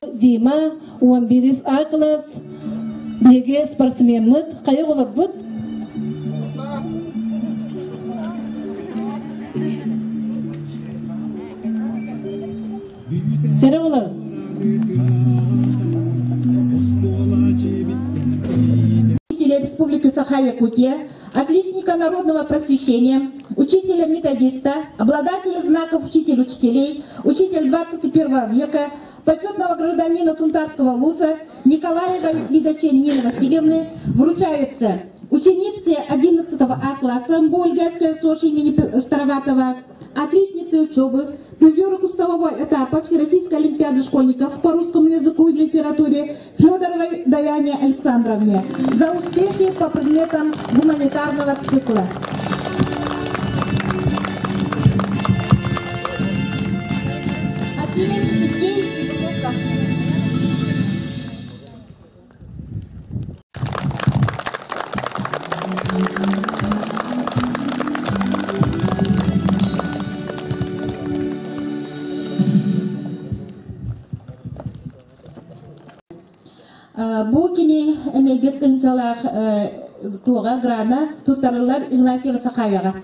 Дима, 11 А класс, биһиги спортсмеммыт, хайа олорбут? Чэрэ олор. Республики Саха-Якутия, отличника народного просвещения, учителя-методиста, обладателя знаков учитель учителей, учитель 21 века, почетного гражданина Сунтарского вуза Николаевой Лидочен Нины Васильевны вручаются ученице 11 А класса МБУ СОШ имени Староватова, отличнице учебы, призеру кустового этапа Всероссийской олимпиады школьников по русскому языку и литературе Федоровой Даяне Александровне за успехи по предметам гуманитарного цикла. От имени детей и внуков. Бу кини эмиэ тыһыынчалаах туоҕа грана туттарыллар Игнатьева Сахаяҕа.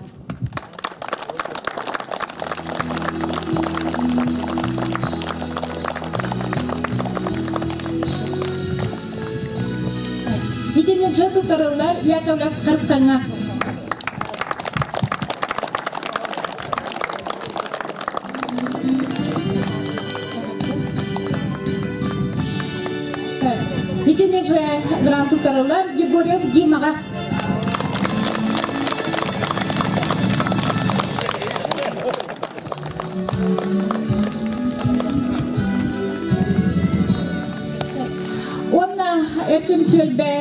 Итинник дьон туттарыллар Яковлев Харыскаҥҥа. Итинник же грант туттарыллар Егорьев Димаҕа. Уонна Эрчим түөлбэ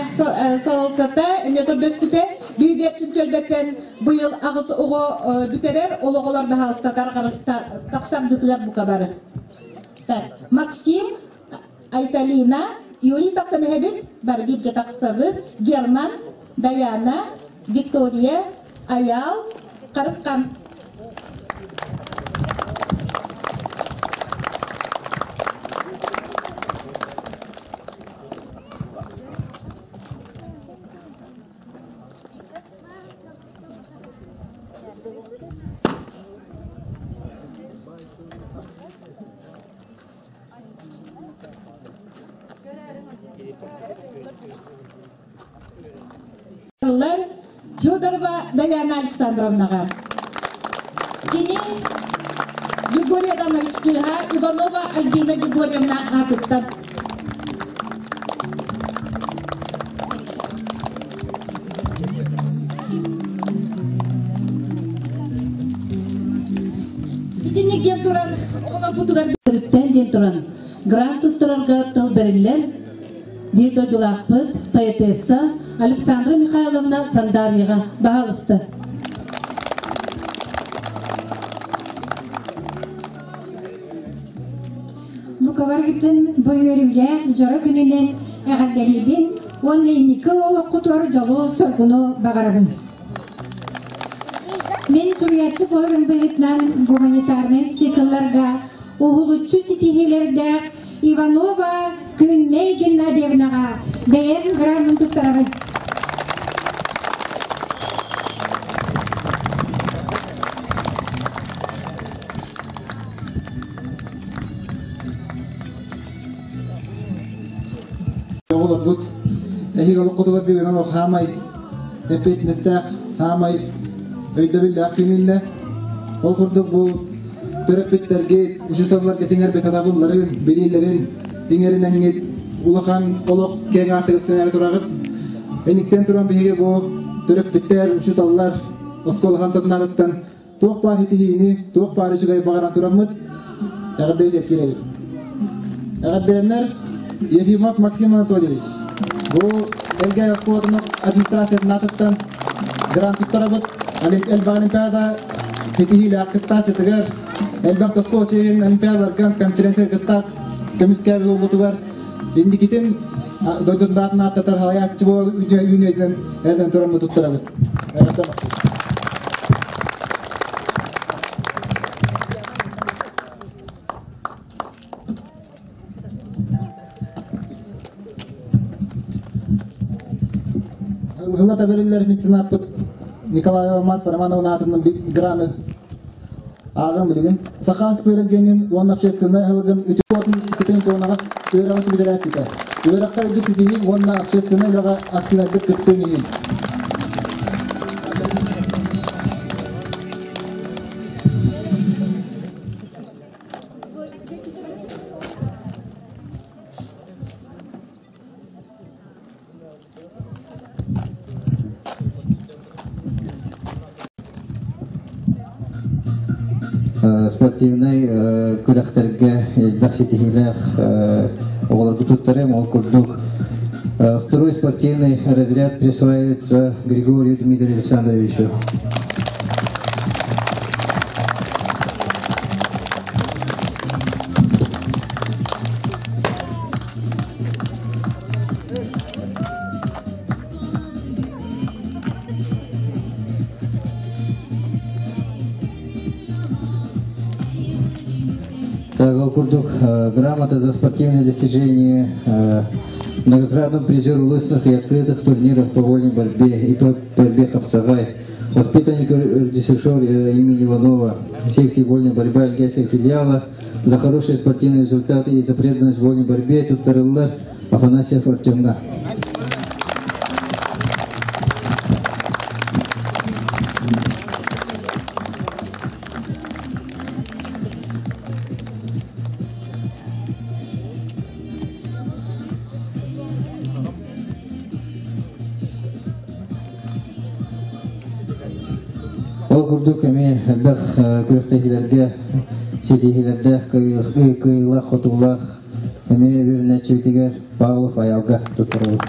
салалтата эмиэ көрдөспүтэ. Биһиги Эрчим түөлбэттэн быйыл аҕыс оҕо бүтэрэр, ол оҕолор баһаалыста тахсардытыгар бука бары. Так, Максим, Айталина, Юрий тахсан иһэбит, бары бииргэ тахсабыт, Герман, Даяна, Виктория, Аял, Харысхан. Федорова Даяна Александровнаҕа. Кини Григорий Адамович кыыһа Иванова Альбина Григорьевна аатыттан. Итинник диэн туран оҕолорбутугар Төрүттээн диэн туран грант туттарарга тыл бэриллэн биир дойдулаахпыт поэтесса Александра Михайловна Сандарьеҕа баһаалыста. Лукаларгытын бу үөрүүлээх дьоро күнүнэн эҕэрдэлиибин уонна инники олоххутугар дьолу-соргуну баҕарабын. Мин суруйааччы буоларым быһыытынан гуманитарнай циклларга уһулуччу ситиһиилэрдээх Иванова Күннэй Геннадьевнаҕа бэйэм гранын туттарабын. Оҕолорбут эһиги олоххутугар бүгүн олох хаамай эппиэтинэстээх, хаамай өйдөбүллээх күнүннэ. Ол курдук бу төрөппүттэргит, учууталларгыт иҥэрбит сатабылларын, билиилэрин иҥэринэн иҥит улахан олох киэҥ аартыгыттан эрэ тураҕыт. Эниктэн туран биһиги бу төрөппүттэр, учууталлар оскуола хантатынаатыттан туох баар ситиһиини, туох баар үчүгэй баҕаран тураммыт эҕэрдэ киирэбит. Эҕэрдэлэннэр Ефимов Максим Анатольевич. Бу Элгээйи оскуолатын администрациятын аатыттан грант туттарабыт. Элбэх олимпиада ситиһиилээх кыттааччытыгар, элбэх тоскуочайын олимпиадаларга конференция кыттаах көмүскээбит уолбутугар инникитин дойдутун аатын ааттатар салайааччы буол үүнүөтүнэн эрдэн тураммыт туттарабыт. Сыллата бэриллэр меценаппыт Николаева Марфа Романовна аатынан граны ааҕан билигин Саха СССР уонна общественнай аһылыгын үтүө кытын зонаҕа үөрэҕин бүтэрээччитэ. Үөрэххэ үрдүк ситиһии уонна общественнай үлэҕэ активнайдык кыттыын иһин. Спортивнай күрэхтэргэ элбэх ситиһиилээх оҕолорго туттарым. Ол курдук второй спортивный разряд присваивается Григорию Дмитрию Александровичу. Так, ол курдук, грамота за спортивные достижения многократным призеру лыстных и открытых турниров по вольной борьбе и по борьбе хапсагай, воспитаннику ДЮСШ имени Иванова, секции вольной борьбы Альгейского филиала, за хорошие спортивные результаты и за преданность вольной борьбе туттарыллар Афанасьев Артемна. Ол курдук эмиэ элбэх күрэхтэһиилэргэ ситиһиилэрдээх кыайыылаах-хотуулаах эмиэ үөрэнээччибитигэр Павлов Айалга туттарабыт.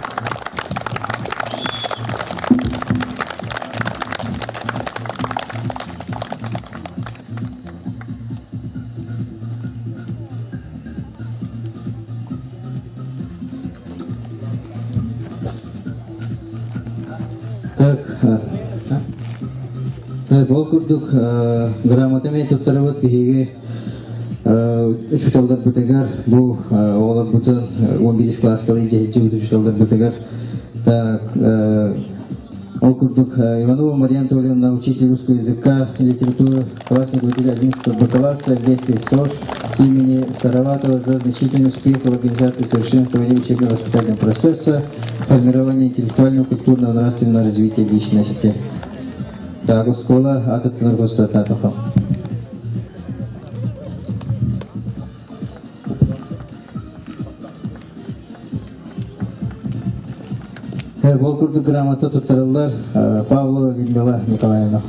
Так, ол курдук грамота эмиэ туттарабыт биһиги учууталларбытыгар бу оҕолорбутун 11 класска дьэһиччибит учууталларбытыгар. Так, ол курдук Иванова Мария Анатольевна, учитель русского языка и литературы, классный руководитель 11 класса Альгейской СОЖ имени Староватова за значительный успех в организации совершенствования учебно-воспитательного процесса, формирования интеллектуального, культурного, нравственного развития личности. Так, школа аатыттан руководствотатаха. Ол курдук грамота туттарыллар Павлова Людмила Николаевна.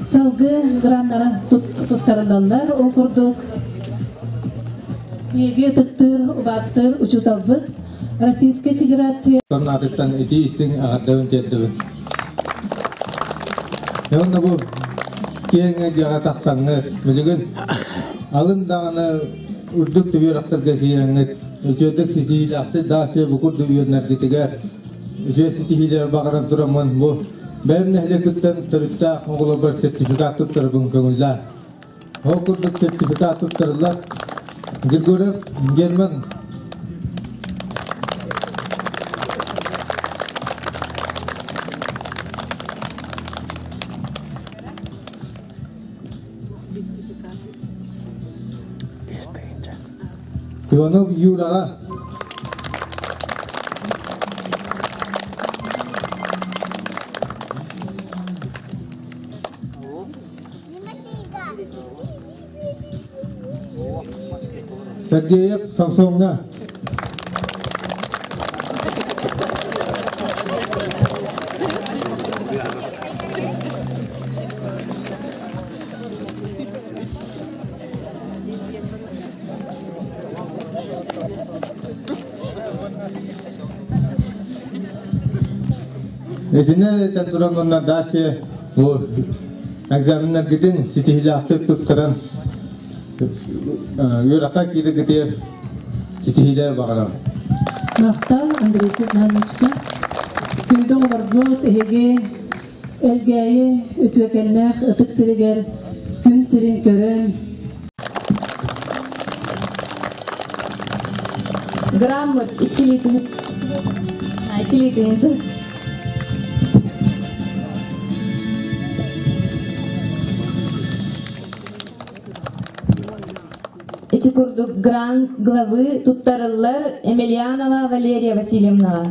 Салгыы граннара туттарыллаллар. Ол курдук биһиги ытыктыыр, убаастыыр учууталбыт Российскай Федерация Торнаатыттан итии истиҥ аҕардабын тиэрдэбин. Уонна бу киэҥ эйгэҕэ тахсаҥҥыт, билигин алын даҕаны үрдүк үөрэхтэргэ киирэҥҥит, үчүгэйдик ситиһиилээхтик даасыа бу курдук үөрэнэргитигэр үчүгэй ситиһиилэри баҕаран тураммын бу бэйэм нэһилиэкпиттэн төрүттээх оҕолорбор сертификат туттарабын көҥүллээх. Ол курдук сертификат туттарыллар Григорьев Герман Иванов Юраҕа Сергеев Самсоҥҥа Итини этэн туран уонна Дася бу экзаменнаргытын ситиһиилээхтик туттаран үөрэххэ киирэргитигэр. ситиһиилэри баҕарабын. Махтал, Андрей Светлановичка. Күндү оҕолорбут, эһиги Элгээйи үтүөкэннээх ытык сиригэр күн сирин көрөн, Граммыт иккилиитин иккилиитин Ити курдук грант главы туттарыллар Емельянова Валерия Васильевнаҕа.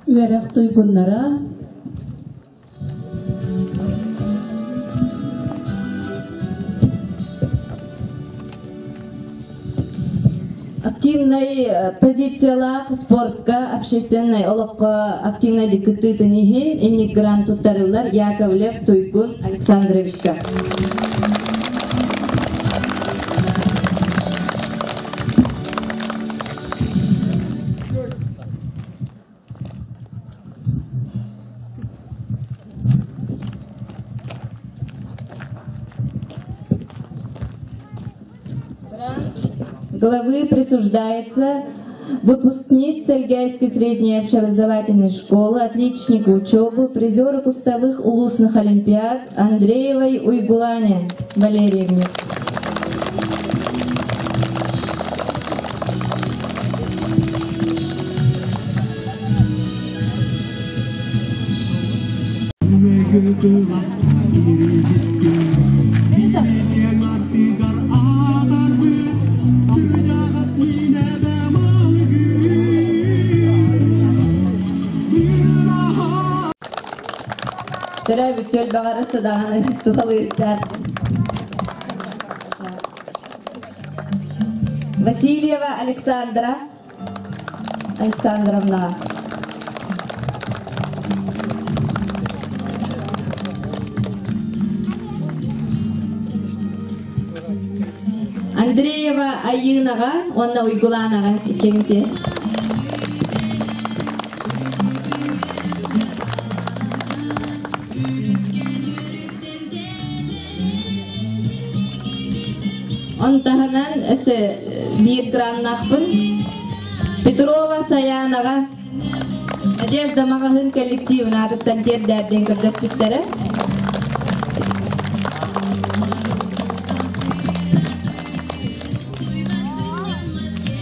Үөрэх туйгуннара Активнай позициялаах спортка, общественнай олоххо активнай кыттыытын иһин инник грант туттарыллар Яковлев Туйгун Александровичка. Главы присуждается выпускнице Эльгайской средней общеобразовательной школы, отличнику учебы, призеру кустовых улусных олимпиад Андреевой Уйгулане Валерьевне. Төрөөбүт түөлбэҕэр өссө даҕаны туһалыырдар. Васильева Александра Александровна. Андреева Айыынаҕа уонна Уйгулаанаҕа иккиҥти. Онтаһынан өссө биир граннаахпын. Петрова Саянаҕа Надежда маҕаһыын коллективын аатыттан тиэрдээрдин көрдөспүттэрэ.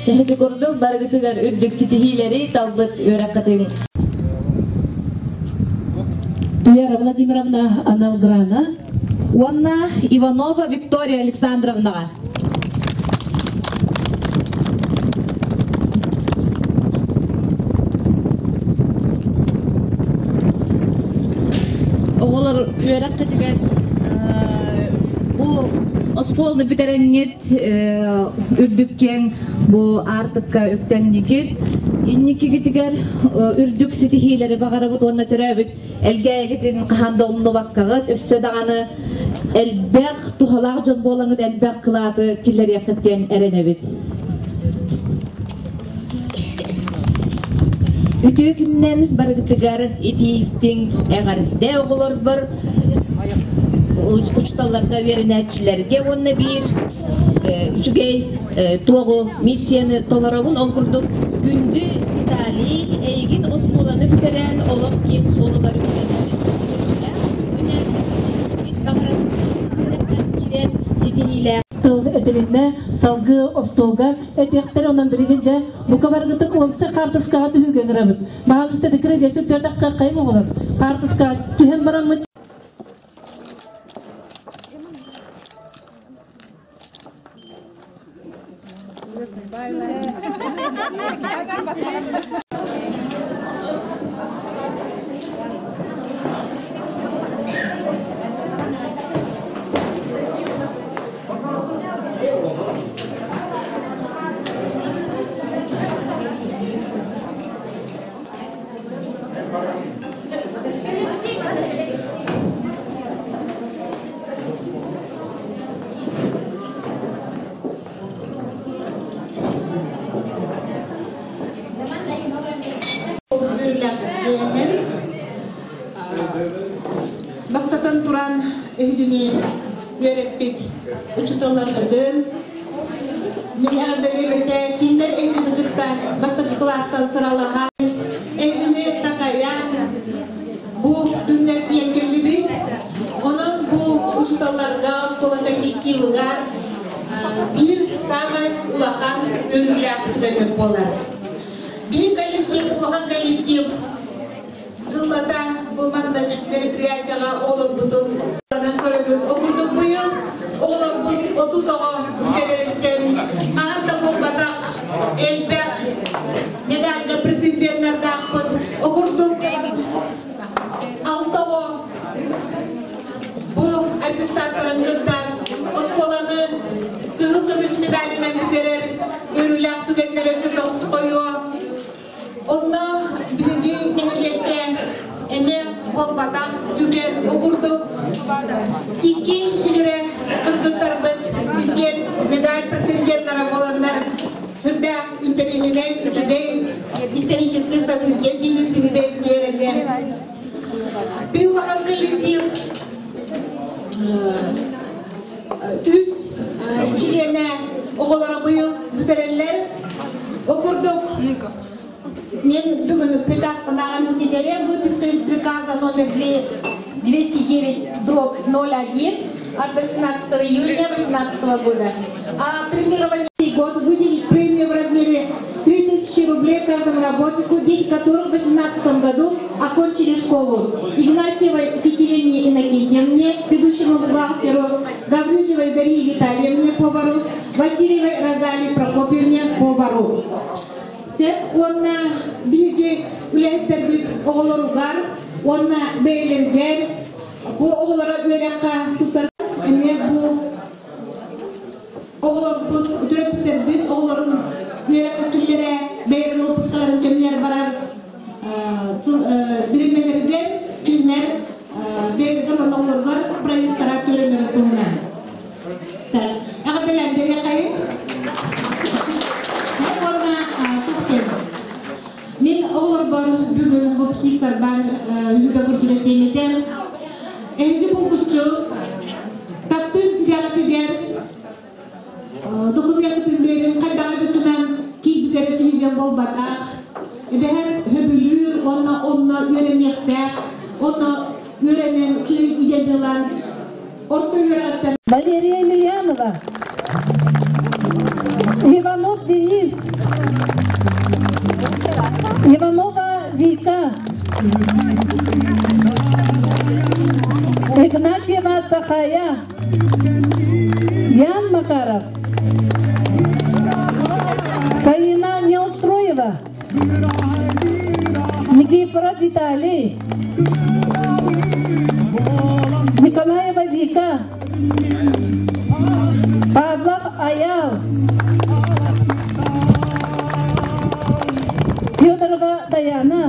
Тэһити курдук барыгытыгар үрдүк ситиһиилэри талбыт үөрэххитин Туяра Владимировна анал грана уонна Иванова Виктория Александровнаҕа. Оҕолор үөрэххитигэр бу оскуоланы бүтэрэҥҥит үрдүк киэҥ бу аартыкка үктэннигит. Инникигитигэр үрдүк ситиһиилэри баҕарабыт уонна төрөөбүт Элгээйигитин хаһан да умнубаккаҕыт, өссө даҕаны элбэх туһалаах дьон буолаҥҥыт элбэх кылааты киллэриэххит диэн эрэнэбит. Үтүө күнүнэн барыгытыгар итии истиҥ эҕэрдэ оҕолорбор, учууталларга, үөрэнээччилэргэ уонна биир үчүгэй туоҕу миссияны толоробун. Ол курдук күндү Виталий, эйигин оскуоланы бүтэрэн олох киэҥ суолугар үктэнэр үөрүүлээх күҥҥүнэн баҕарабын киирэн ситиһиилээх тыл этилиннэ салгыы остуолга этиэхтэр онон билигин дьэ бука барыгытык уопсай хаартыскаҕа түһүүгэ ыҥырабыт. Баһаалыста декрет десүт төрдөххө хайым оҕолор хаартыскаҕа түһэн бараммыт Бастатан туран эһигини үөрэппит учууталларгытын мин эҕэрдэлиэм этэ. Кинилэр эһигини кытта бастакы кылаастан сыралаһан, эһигини такайан бу күҥҥэ тиийэн кэллибит. Онон бу учууталларга, оскуола коллективыгар биир саамай улахан үөрүүлээх түгэммит буолар. Биир коллектив, улахан коллектив сыллата бу манна мероприятияҕа олорбутун көрөбүт. Ол курдук быйыл оҕолорбут 30 оҕо бүтэлэриттэн хаһан да буолбатах элбэх медальга претенденнардаахпыт. Ол курдук алта оҕо бу аттестаттарын кытта оскуоланы кыһыл көмүс медалынан бүтэрэр үөрүүлээх түгэннэр өссө тохсуйуо. Онно биһиги нэһилиэккэ эмиэ буолбатах түгэн ол курдук икки игирэ кыргыттарбыт иккиэн медаль претенденнара буоланнар үрдээх интэриэһинэй үчүгэй исторический событие диибит биһиги бэйэбитигэр эмиэ. Биир улахан коллектив үс чилиэнэ оҕолоро быйыл бүтэрэллэр. Ол курдук мен бүгүн приказ ааҕан выписка из приказа номер 209 дробь 01 от 18 июня 2018 года. А премирование год выделить премию в размере 3000 рублей каждому работнику, дети которых в 2018 году окончили школу. Игнатьевой Екатерине Иннокентьевне, ведущему бухгалтеру, Гаврилевой Дарье Витальевне, повару, Васильевой Розалии Прокопьевне, повару. Сөп уонна биһиги үлэһиттэрбит оҕолоругар уонна бэйэлэригэр бу оҕолоро үөрэххэ туттар эмиэ бу оҕолорбут төрөппүттэрбит оҕолорун үөрэххэ киллэрэ бэйэлэрин выпускаларын кэмигэр барар биримэлэригэр кинилэр бэйэлэрин оҕолоругар проездтара төлөнөрө туһунан. Так, эҕэрдэлээн биэриэххэйин. Уонна туох Мин оҕолорбор бүгүн выпускниктарбар үһүбэ курдук этиэм Эһиги булгуччу таптыыр идэҕитигэр документын биэрин хайдах бытынан киирбитэрэ тиһигэн буолбатах. Эбэһэр хөбүлүүр уонна онно үөрэниэхтээх, онно үөрэнэн үчүгэй идэни ылан орто үөрэҕиттэн Валерия Емельянова, Иванов Денис, Иванова Вика, Игнатьева Сахая, Ян Макаров, Саина Неустроева, Никифоров Виталий, Николаева Вика, Павлов Аял, Федорова Даяна,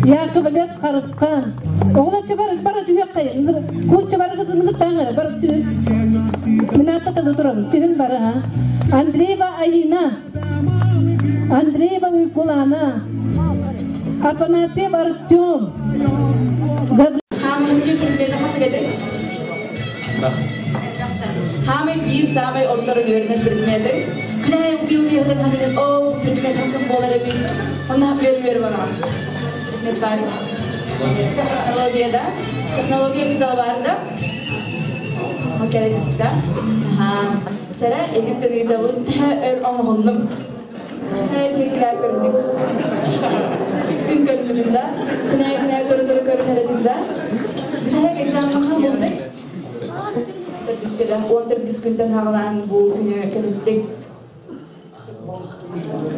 Яковлев Харысхан. Оҕолор бар бара түһүөххэйин. Куучча барыгытын гыттаҥы бар түһүн. Минаатта тады турабын. Түһүн бары ha. Андреева Айина. Андреева Уйкулана. Афанасьев Артем. Хаамай предмети хатыгады. Хаамай биир саамай ордорун үөрэнэр предмети. Күнәй ути ути хатан хатыгын о предмет хасын болар эбит. Онна үөр үөр бар. Предмет бар. Технология да. Технология учителя бар да. Окей, да. Ха. Сара эгиттен ыытабыт өр оҥоһуннум. Өр киркилээ көрдүк. Үс күн көрмүдүн да. Күнәй күнәй туру туру көрүнэр да. Күнәй экзамен болды. Төрдүскеде, 14 күнтэн хагалаан бу күнү кэлистик.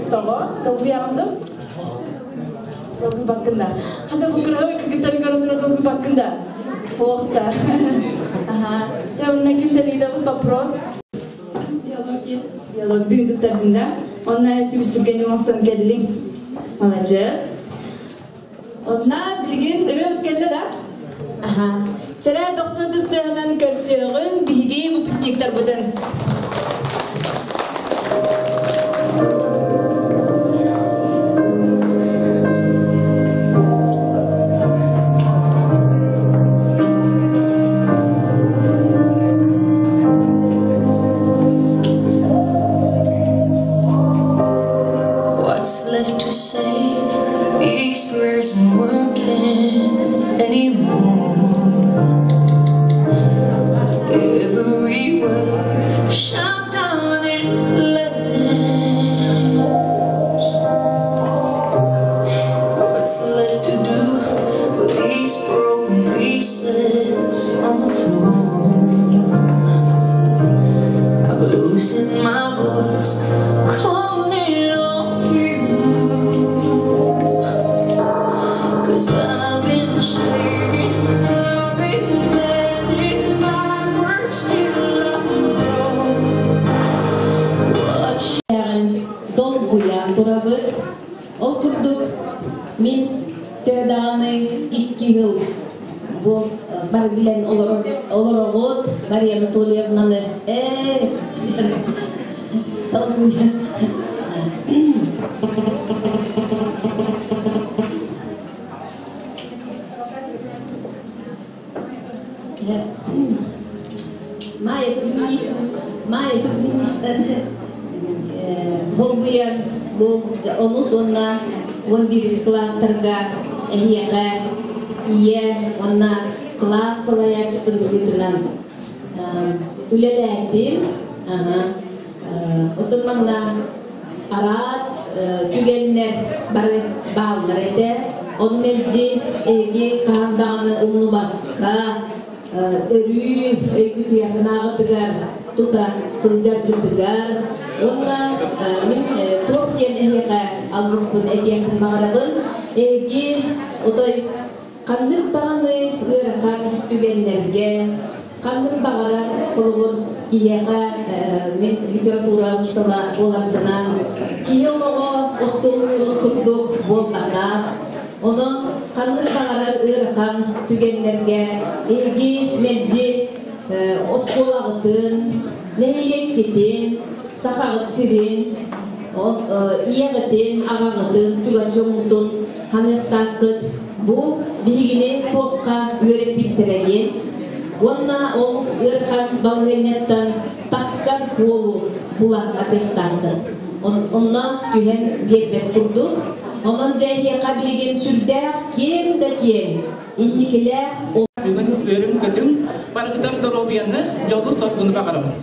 Того, долгуйаҕынdım. Долгуйбаккын да. Хата бу кырабы кыргыттары көрөн долгуйбаккын да. Плохо. Ага. Чэ, онна кимтэн ыйытабыт вопрос. Биология. Биология бүгүн туттардың да. Онна түбүстүргени оҥостон кэллиҥ. Молодец. Онна билигин ырыа кэллэ да? Аха. Чэрэ дохсун тыстыһынан көрсүөҕүҥ биһиги выпускниктарбытын. These broken pieces on the floor. I'm losing my voice, calling on you. 'Cause I've been shaking, I've been bending backwards till I'm broke. Watch Долгуйа турабыт. Ол курдук мин төһө 2 жыл бу бар билэн олороҕут Мария Анатольевнаны долгуйа. Майя Кузьминична, Майя Кузьминична холбуйан бу онус уонна 11 класстарга эһиэхэ ийэ уонна класс салайааччытын быһыытынан үлэлээтим. Оттон манна араас түгэннэр бары бааллар этэ. Ону мэлдьи эһиги хаһан даҕаны умнубакка өрүү өйгүтүйэхинааҕытыгар тута сылдьаргытыгар уонна мин туох диэн эһиэхэ алгыспын этиэхпин баҕарабын. Эһиги отой ханнык даҕаны ыарахан түгэннэргэ ханнык баҕарар холобур киһиэхэ мин литература устала буоларбынан киһи олоҕо остуол курдук буолбатах. Онон ханнык баҕарар ыарахан түгэннэргэ эһиги мэлдьи оскуолаҕытын, нэһилиэккитин, сахаҕыт сирин, ийэҕитин, аҕаҕытын, чугас дьоҥҥутун ханыахтааххыт. Бу биһигини туохха үөрэппиттэрэ диэн. Уонна ол ыарахан балаһыанньаттан тахсар буолу була атыахтааххыт. Онно түһэн биэрбэт курдук. Онон дьэ эһиэхэ билигин сүрдээх киэҥ да киэҥ, инникилээх Бүгүн үөрүҥ-көтүҥ, барыгытар доруобуйаны, дьолу-соргуну баҕарабын.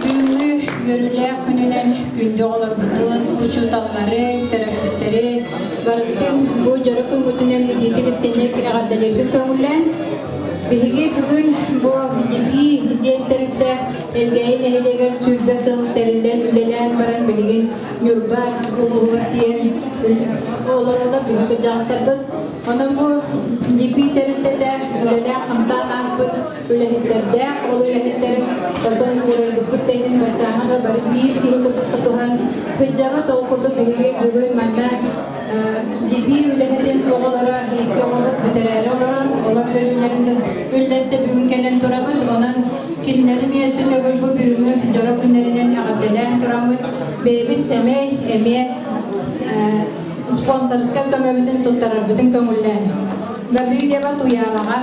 Түүҥҥү үөрүүлээх күнүнэн күндү оҕолорбутун, учууталлары, төрөппүттэри барыбытын бу дьоро күҥҥүтүнэн итиитик истиҥник эҕэрдэлиирбин көҥүллээн, биһиги бүгүн бу Дибии диэн тэрилтэ Элгээйи нэһилиэгэр 20 сыл тэриллэн үлэлээн баран билигин Ньурба улууһугар тиийэн олороллор бүгүн кырдьаҕастарбыт. Онон бу Дибии тэрилтэтэ үлэлээх хамсаан ааспыт үлэһиттэрдээх, ол үлэһиттэр отон уурайбыппыт тэҥин баччааҥҥа да бары биир киһи курдук тутуһан сылдьабыт. Ол курдук биһиги бүгүн манна Дибии үлэһитин оҕолоро икки оҕобут бүтэрээри олорор, олор үөрүүлэриттэн үллэстэ бүгүн кэлэн турабыт. Онон кинилэри эмиэ төгүл бу бүгүҥҥү дьоро күннэринэн эҕэрдэлээн тураммыт, бэйэбит сэмэй эмиэ спонсорскай көмөбүтүн туттарарбытын көҥүллээн. Гаврильева Туяраҕа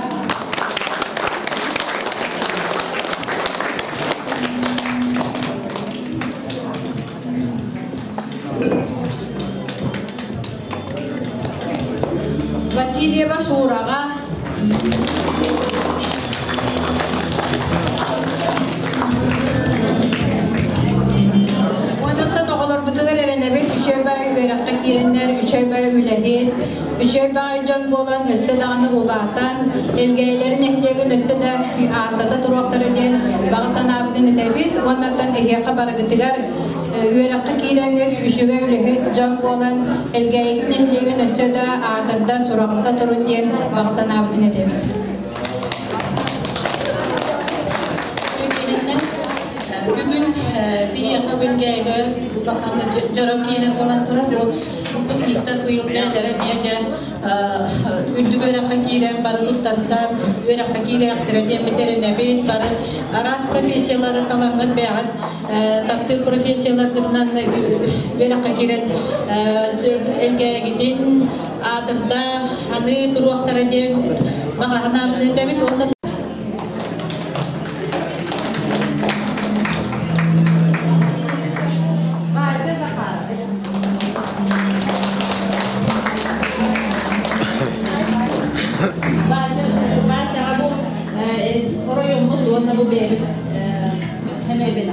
Васильева Шураҕа Онуттан оҕолорбутугар эрэнэбит, үчүгэй баҕайы үөрэххэ киирэннэр, үчүгэй баҕайы үлэһит, үчүгэй баҕайы дьон буолан өссө даҕаны улаатан, Элгээйилэри нэһилиэгин өссө да ааттата туруохтара диэн баҕа санаабытын этэбит. Уоннаттан эһиэхэ барыгытыгар үөрэххэ киирэҥҥит үчүгэй үлэһит дьон буолан Элгээйигит нэһилиэгин өссө да аатырда, сураҕырда турун диэн баҕа санаабытын этэбит. Бүгүн биһиэхэ Бүлгээгэ улахан дьоро киэһэ буолан турар. Бу выпускниктар быйыл бэйэлэрэ эмиэ дьэ үрдүк үөрэххэ киирэн бары туттарсан үөрэххэ киириэхтэрэ диэммит эрэнэбит. Бары араас профессиялары талаҥҥыт бэйэҕит таптыыр профессияларгытынан үөрэххэ киирэн Элгээгитин аатырда аны туруохтара диэн баҕа санаабытын этэбит уонна Васяҕа бу оройуоммут уонна бу бэйэбит хэмэбин.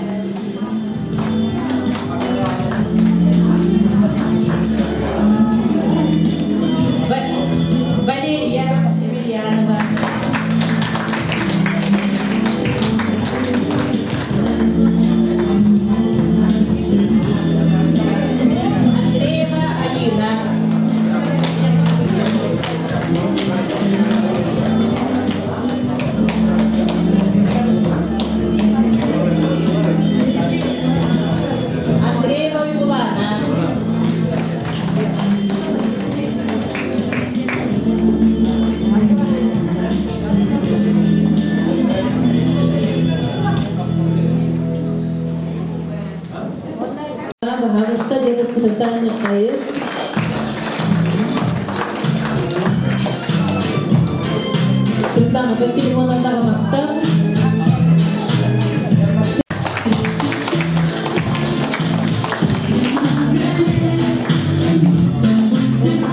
Филимоновнаҕа махтал.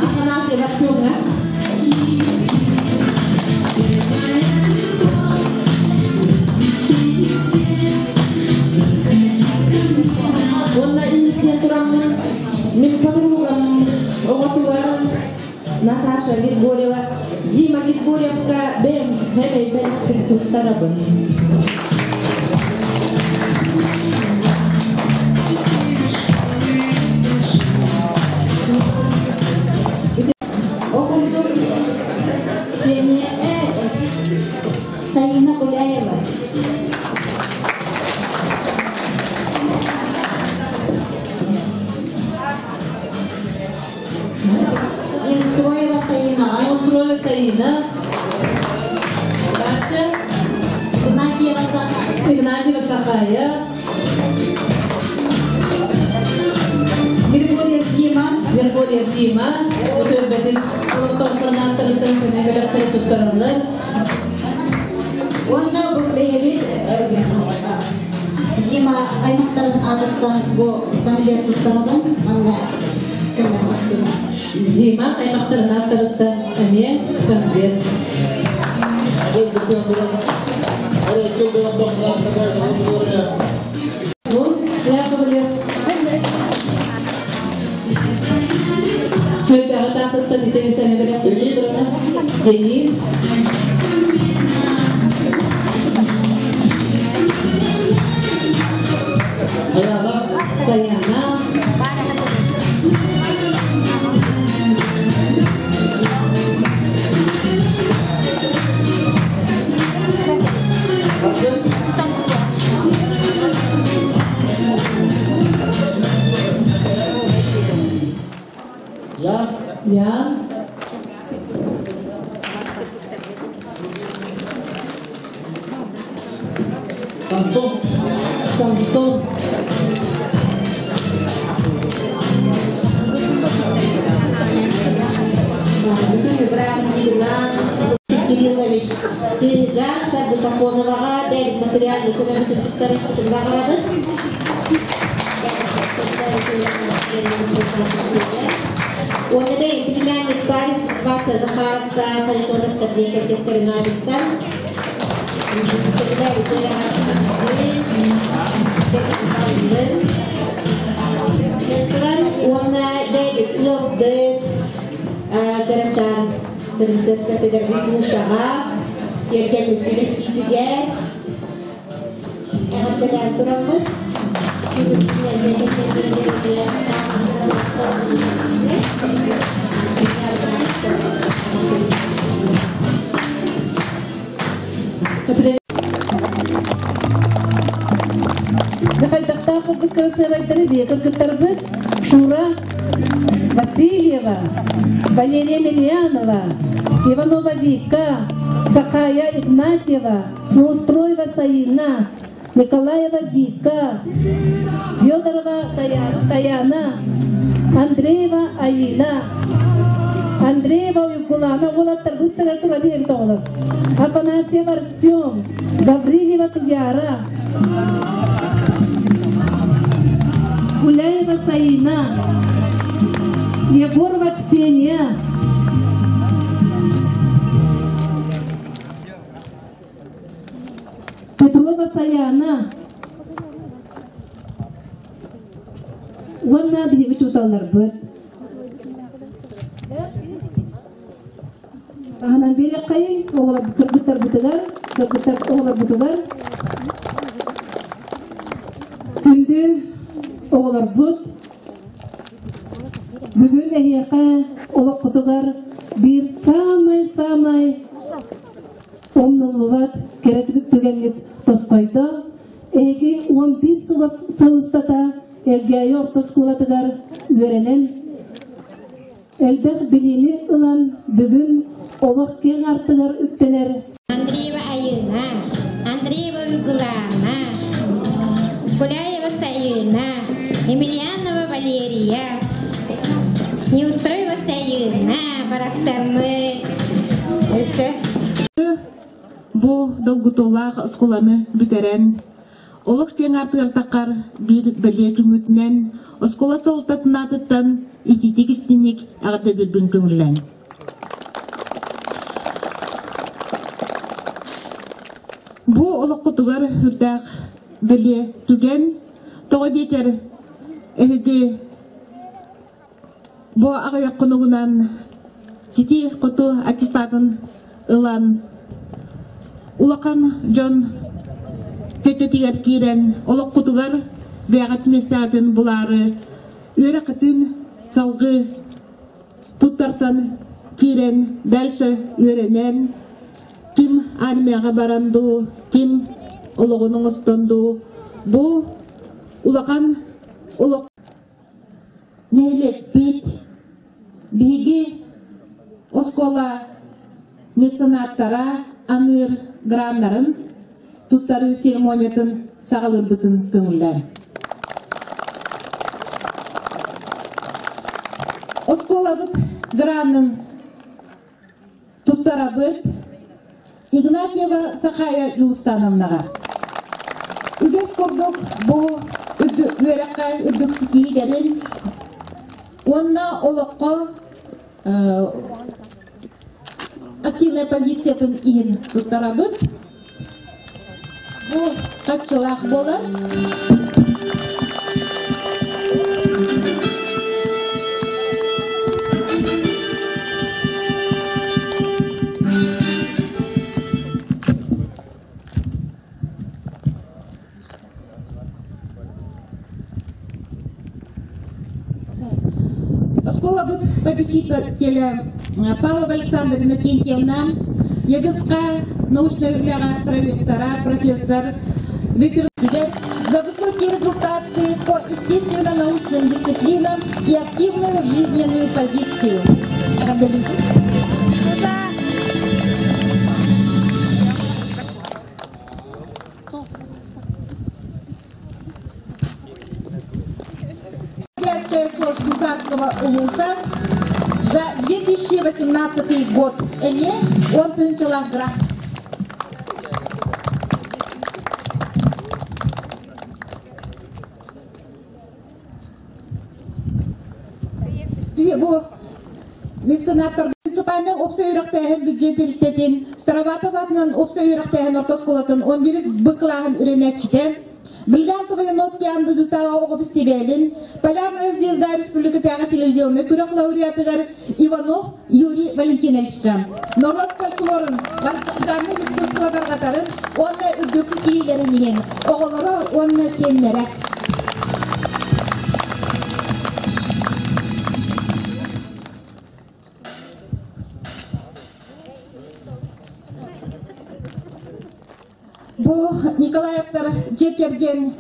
Афанасьева Артемна. Уонна инниттэн тураммын мин подругам оҕотугар Наташа Григорьева Дима Григорьевка бэйэм хэмэйбэн туттарабын. Ол курдук Ксения Саина Гуляева. Неустроева Саина. Неустроева Саина. Дальше. Игнатьева Сахая. Игнатьева Сахая. Григорьев Дима. Григорьев Дима. Өтөрбетин олохтоохторунааттарыттан сэмэгэлэхтэр туттараллар. Уонна бу бэйэбит Дима аймактарын аатыттан бу конверт туттарабын. Манна көмөҕө Дима аймактарын ааттарыттан эмиэ конверт. Яковлев. Түөлбэҕэ таатыттан итини сэмэгэлэхтэр Денис. Саяна. Я. Я. Самсон. Самсон. Бүгүн Ибрахим Кириллович тыыга Саргысаконоваҕа бэйэбит материальный көмөбүтүн туттарыахпытын баҕарабыт. Уонна да племянник Вася Захаровка Харитоновтар диэн кэргэттэрин аатыттан Уонна бэйэбит ыалбыт кырачаан принцессатыгар Витушаҕа киэргэн сибэккитигэр эҕэрдэлээн тураммыт. Хайдахтаах курдук кырасыабайдары бие кыргыттарбыт Шура Васильева, Валерия Емельянова, Иванова Вика, Сахая Игнатьева, Неустроева Саина, Николаева Вика, Федорова Таяна, Андреева Аина, Андреева Уйгулана уолаттар быстарар тура диэн тоҕолор. Афанасьев Артем, Гаврильева Туяра, Гуляева Саина, Егорова Ксения, Петрова Саяна, уонна биһиги учууталларбыт. Аһынан биэриэххэйиҥ, оҕолор кыргыттарбытыгар, кыргыттар оҕолорбутугар күндү оҕолорбут бүгүн эһиэхэ олоххутугар биир саамай-саамай умнуллубат кэрэ түгэҥҥит тосхойдо. Эһиги 11 сыл устата Элгээйи орто оскуолатыгар үөрэнэн элбэх билиини ылан бүгүн олох киэҥ артыгар үктэнэр Андреева Айыына, Андреева Уйгулаана, Гуляева Сайыына, Емельянова Валерия, Неустроева Сайыына, барахсаммыт. Өссө. Бу долгутуулаах оскуоланы бүтэрэн, олох киэҥ аартыгар биир бэлиэ күммүтүнэн оскуола суолтатын аатыттан итиитик истиҥник эҕэрдэлиирбин көҥүллээҥ. Бу олоххутугар үрдээх бэлиэ түгэн, тоҕо диэтэр эһиги Бу аҕыйах хонугунан сити хоту аттестатын ылан улахан дьон кэккэтигэр киирэн олоххутугар бэйэҕит миэстэҕитин булаары үөрэххитин салгыы туттарсан киирэн дальше үөрэнэн ким армияҕа баран дуу, ким олоҕун оҥостон дуу бу улахан олох Нэһилиэкпит, биһиги оскуола меценаттара аныыр граннарын туттарыы церемониятын саҕалыырбытын көҥүллээн. Оскуолабыт гранын туттарабыт Игнатьева Сахая Дьулустановнаҕа. Үгэс курдук бу үөрэххэ үрдүк ситиһиилэрин уонна олоххо активнай позициятын иһин туттарабыт. Бу хаччылаах буолар. Оскуолабыт попечителя Павлова Александра Иннокентьевна, ЕГСК научнай үлэҕэ проректора, профессор Виктор за высокие результаты по естественно-научным дисциплинам и активную жизненную позицию. Детская сорт Сунтарского улуса за 2018 год. Эмиэ 10 килограмм. Бу меценаттар муниципальнай уопсай үөрэхтээһин бюджет тэрилтэтин Староватов аатынан уопсай үөрэхтээһин орто оскуолатын 11 Б кылааһын үөрэнээччитэ Бриллиантовые нотки андыдытааҕы оҕо бэстибээлин Полярная звезда республикатааҕы телевизионнай күрэх лауреатыгар Иванов Юрий Валентиновичка норуот фольклорун вокальнай искусство тарҕатарын уонна үрдүк ситиһиилэрин иһин оҕолоро уонна сиэннэрэ. Бу Николаевтар дьиэ кэргэн